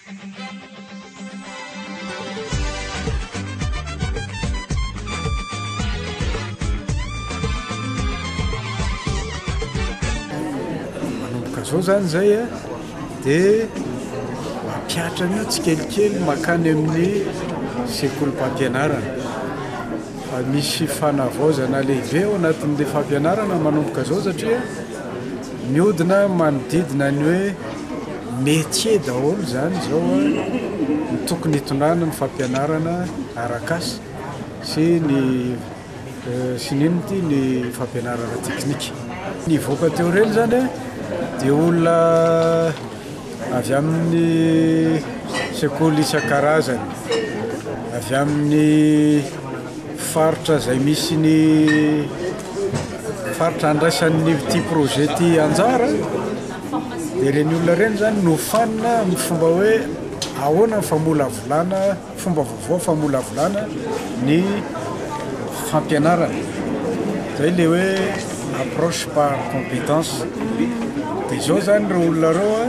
Manomboka zao zany zay a dia mampihatra an'io tsikelikely mankany amin'ny sekolim-pampianarana fa misy fanavaozana lehibe ao anatin'le fampianarana manomboka zao satria mihodina manodidina ny hoe métier daholo zany zao a ny tokony hitondrana ny fampianarana arak'asa sy ny sy ny inona ity ny fampianarana teknika. Ny nivoaka teo ireny zany a dia olona avy amin'ny sekoly isan-karazany, avy amin'ny faritra izay misy ny faritra andraisan'ny ity projet ity anjara, dia ireny olona ireny zany nofanina amin'ny fomba hoe ahoana ny famolavolana fomba vaovao famolavolana ny fampianarana, zay le hoe approche par compétence, de zao zany reo olona reo a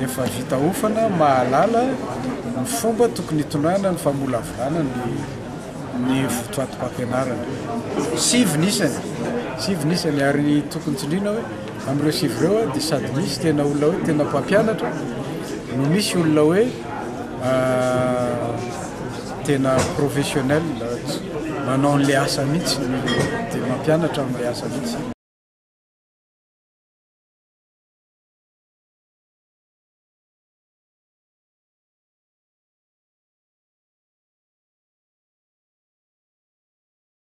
efa vita ofana mahalala ny fomba tokony hitondrana ny famolavolana ny ny votoatim-pampianarana. Sivy ny isany, sivy ny isany ary tokony tsindriana hoe amin'ireo sivy ireo dia sady misy tena olona hoe tena mpampianatra no misy olona hoe tena professionnel manao an'ilay asa mihitsy dia mampianatra amin'ilay asa mihitsy.